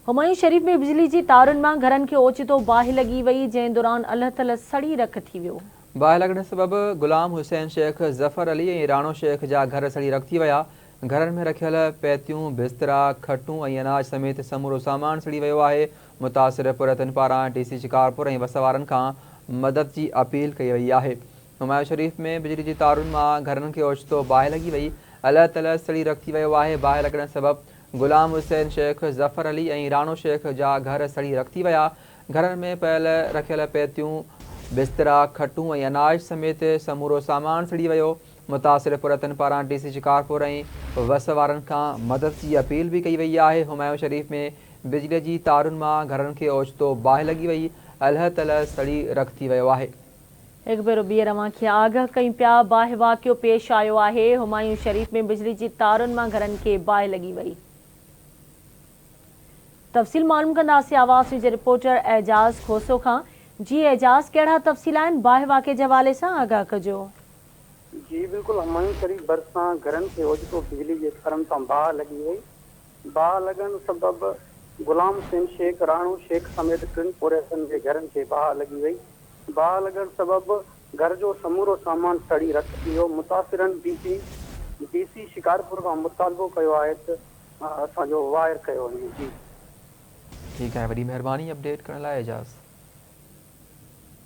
همايون شريف ۾ بجلي جي تارن مان گهرن کي اوچتو باهه لڳي وئي، جنهن دوران الهه تلهه سڙي رک ٿي ويو. باهه لڳڻ سبب غلام حسين شيخ، ظفر علي ۽ راڻو شيخ جا گهر سڙي رک ٿي ويا. گهرن ۾ رکيل پيتيون، بسترا، کٽون ۽ اناج سميت سمورو سامان سڙي ويو آهي. متاثر پورهيتن پاران ڊي سي شڪارپور ۽ وس وارن کان مدد جي اپيل ڪئي وئي آهي. همايون شريف ۾ بجلي جي تارن مان گهرن کي اوچتو باهه لڳي وئي. الهه تلهه سڙي رک ٿي ويو آهي. باهه لڳڻ سبب غلام حسين شيخ، ظفر علي ۽ راڻو شيخ جا گهر سڙي رک ٿي ويا. گهرن ۾ پيل رکيل پيتيون، بسترا، کٽون ۽ اناج سميت سمورو سامان سڙي ويو. متاثر پورهيتن پاران ڊي سي شڪارپور ۽ وس وارن کان مدد جي اپيل به ڪئي وئي آهي. همايون شريف ۾ بجلي جي تارن مان گهرن کي اوچتو باهه لڳي وئي، الهه تلهه سڙي رک ٿي ويو آهي. هڪ ڀيرو ٻيهر اوهان کي آگاهه ڪيون پيا، باهه واقعو پيش آيو آهي، همايون شريف ۾ بجلي جي تارن مان گهرن کي باهه لڳي وئي. تفصيل معلوم ڪنداسين آواز نيوز جي رپورٽر اعجاز کوسو کان، جي اعجاز ڪهڙا تفصيل آهن باهه واقعي جي حوالي سان آگاهه ڪجو. جي بلڪل همايون شريف ڀرسان گهرن کي اوچتو بجلي جي تارن تان باهه لڳي وئي، باهه لڳڻ سبب غلام حسين شيخ، راڻو شيخ سميت ٽن پورهيتن جي گهرن کي باهه لڳي وئي، باهه لڳڻ سبب گهر جو سمورو سامان سڙي رک ٿي ويو، متاثرن D C D C Shikarpur کان مطالبو ڪيو آهي ته اسان جو واهر ڪيو وڃي جي. ٺيڪ آهي وڏي مهرباني اپڊيٽ ڪرڻ لاء اعجاز.